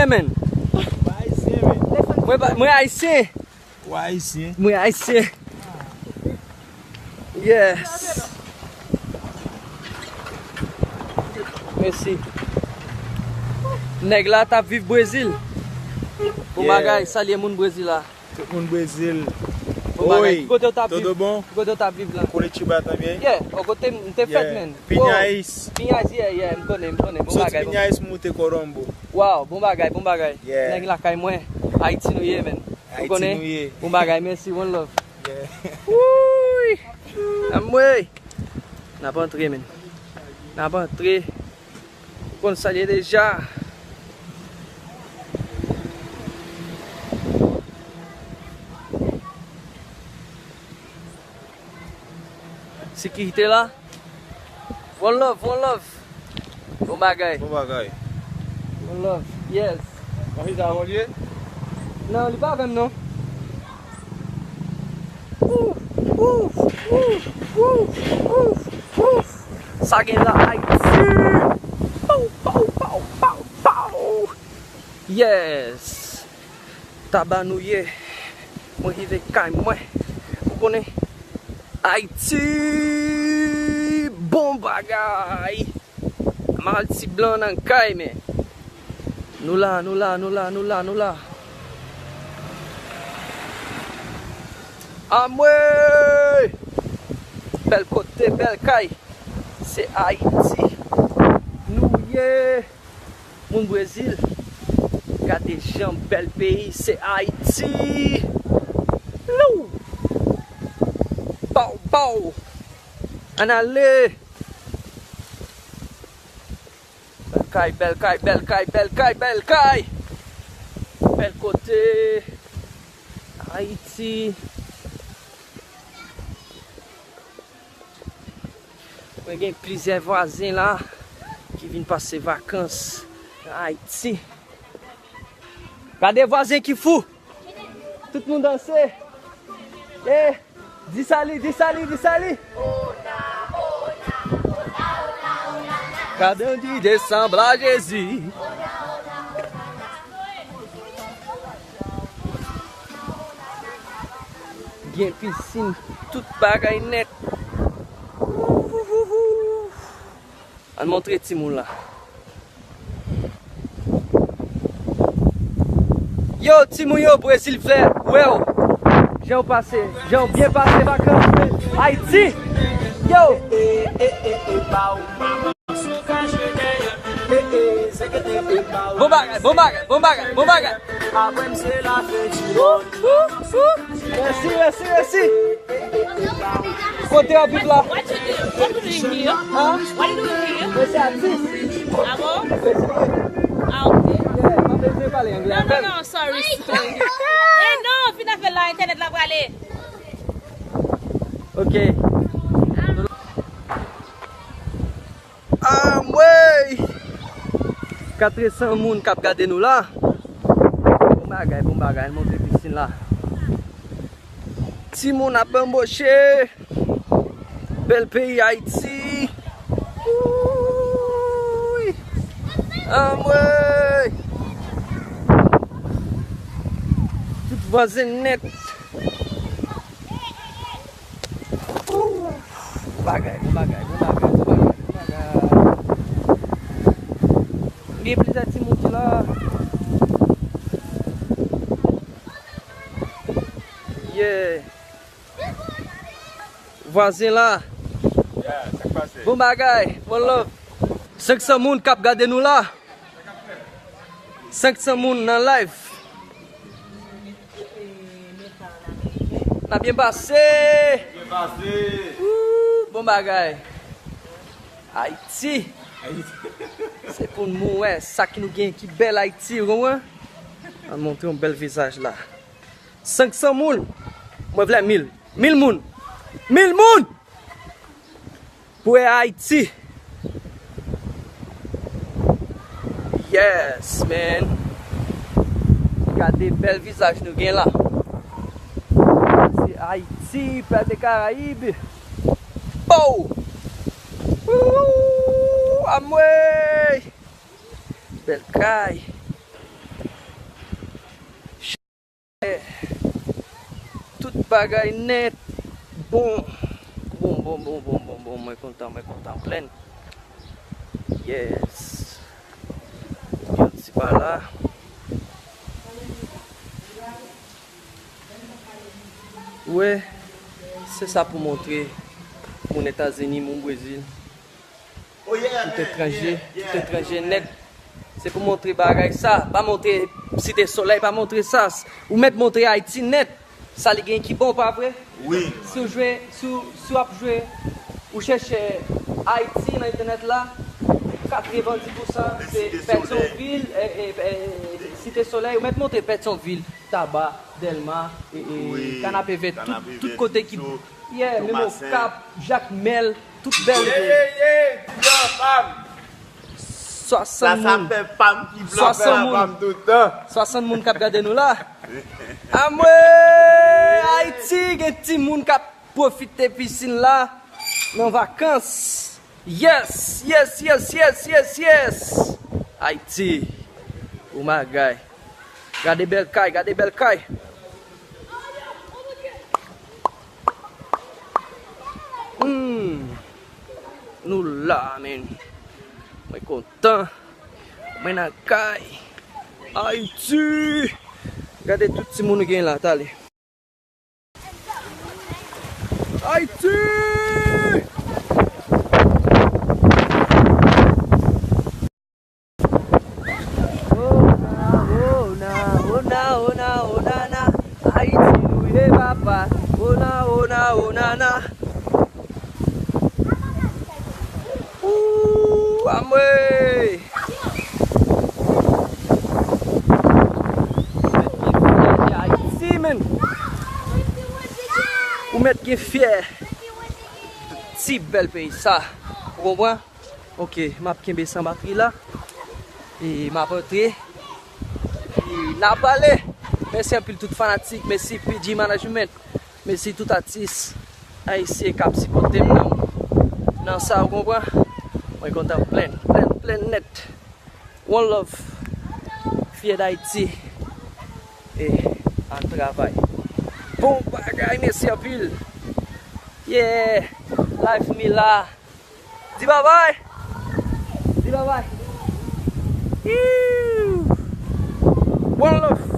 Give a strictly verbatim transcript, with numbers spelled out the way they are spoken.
Men. Mwen pa- mwen ayisyen. Ou ayisyen? Mwen ayisyen. Yes. Mèsi. Nèg la t ap viv Brezil. Bon bagay, salye moun Brezil la. Tout moun Brezil. Bon bagay. Oi, ki kote w t ap viv? Todo bom? Ki kote w t ap viv la? Curitiba também? Yeah, o kote m te fèt, yeah, men. Pinhais. Pinhais, yeah, yeah, m konnen, m konnen. Bon bagay, bon. Pinhais, Mute Corombo. Wow, bon bagay, bon bagay. Yeah. Nèg lakay mwen, Ayiti nou ye, men. Ou konnen? Bon bagay, mèsi, one love. Yeah. Wouy! Anmwey! N ap antre, men. N ap antre. Ou konn sa l ye deja. Sekirite la. One love, one love. Bon bagay. Bon bagay. One love. Yes. Mwen vin sa volye? Non, li pa avè m non. Ouf, ouf, ouf, ouf, ouf, ouf. Sa gen la Ayiti. Pow, pow, pow, pow, pow. Yes. Taba nou ye. Mwen rive kay mwen. Ou konnen? Ayiti, bon bagay. M al ti blan nan kay, men. Nou la, nou la, nou la, nou la, nou la. Anmwey! Bèl kote, bèl kay. Se Ayiti nou ye. Moun Brezil, gade jan bèl peyi, se Ayiti. Lou! Baw, baw! Ann ale! Bèl kay, bèl kay, bèl kay, bèl kay, bèl kay! Bèl kote, Ayiti. Mwen gen plizyè vwazen la ki vin pase vakans nan Ayiti. Gade vwazen ki fou! Tout moun danse! Eh! Di sali, di sali, di sali! Gade yon D J sanble a Jezi. Gen pisin, tout bagay nèt. Ann montre timoun la. Yo, timoun yo, Brezil vle wè w. Jan w pase, jan w byen pase vakans Ayiti. Yo! Bon bagay, bon bagay, bon bagay, bon bagay. Wou, wou, wou. Mèsi, mèsi, mèsi. Kote w ap viv la? What you do? What do you do here? Huh? What do you do here? Mwen se atis. Ah bon? Mwen se. Ah, ok. Yeah, mwen bezwen pale anglè. Non, non, non, sorry, sorry. Eh non, fin afè la, entènèt la prale. Ok. Anmwey! Katresan moun k ap gade nou la. Bon bagay, bon bagay, montre pisin la. Timoun ap banboche. Bèl peyi Ayiti. Wouy! Anmwey! Tout vwazen nèt. Bon bagay, bon bagay, bon bagay, bon bagay, bon bagay. Gen plizyè timoun ki la. Yeah. Vwazen la. Yeah, sa k pase? Bon bagay, one love. Senk san moun k ap gade nou la. Senk san moun nan live. N ap byen pase. Byen pase. Wou, bon bagay. Ayiti. Ayiti. Se pou nou wè sa ki nou gen ki bèl Ayiti, ou konprann? Ann montre yon bèl vizaj la. Senk san moun. Mwen vle mil. Mil moun. Mil moun! Pou Air Haiti. Yes, man. Gade bèl vizaj nou gen la. Se Ayiti, pèp de Karayib. Pow! Wouhou! Anmwey! Bèl kay. Bagay nèt. Bon. Bon, bon, bon, bon, bon, bon. Mwen kontan, mwen kontan plen. Yes. Yon ti pa la. Wi, se sa pou montre moun Etazini, moun Brezil. Tout etranje, tout etranje nèt. Se pou montre bagay sa. Pa montre Site Solèy, pa montre sa. Ou mèt montre Ayiti nèt. Sa li gen ki bon, pa vre? Wi. Si w jwe, si w, si w ap jwe, ou chèche Ayiti nan entènèt la, katrevenndis pousan se Petyonvil, e, e, e, Site Solèy, ou mèt montre Petyonvil, Taba, Dèlma, e, e, Kanapevè, tout, tout kote ki, yeah, menm Okap, Jakmèl, tout bèl. Ye, ye, ye, ti blan pa m. Sa, sa fè pa m ki blan fè la pa m tout tan. Swasant moun k ap gade nou la. Amwe, Ayiti, gen timoun k ap pwofite pisin la nan vakans. Yes, yes, yes, yes, yes, yes. Ayiti, ou magay. Gade bèl kay, gade bèl kay. Hmm. Nou la, men. Mwen kontan. Mwen nan kay. Ayiti. Gade tout timoun nou gen la, tale. Ayiti! Ona, ona, ona, ona, ona, na. Ayiti nou ye, papa. Ona, ona, ona, na. Ooh, amwe. Ou mèt gen fyè de Ayiti, men. Ou mèt gen fyè. Ti bèl peyi sa. Ou konpran? Ok, m ap kenbe san batri la. E m ap antre. E n ap pale. Mèsi anpil tout fanatik. Mèsi P G Management. Mèsi tout atis ayisyen k ap sipòte m nan, nan sa, ou konpran? Mwen kontan plen, plen, plen nèt. One love. Fyè Dayiti. E ann travay. Bon bagay, mèsi anpil. Yeah, life mi la. Di babay. Di babay. Iu. One love.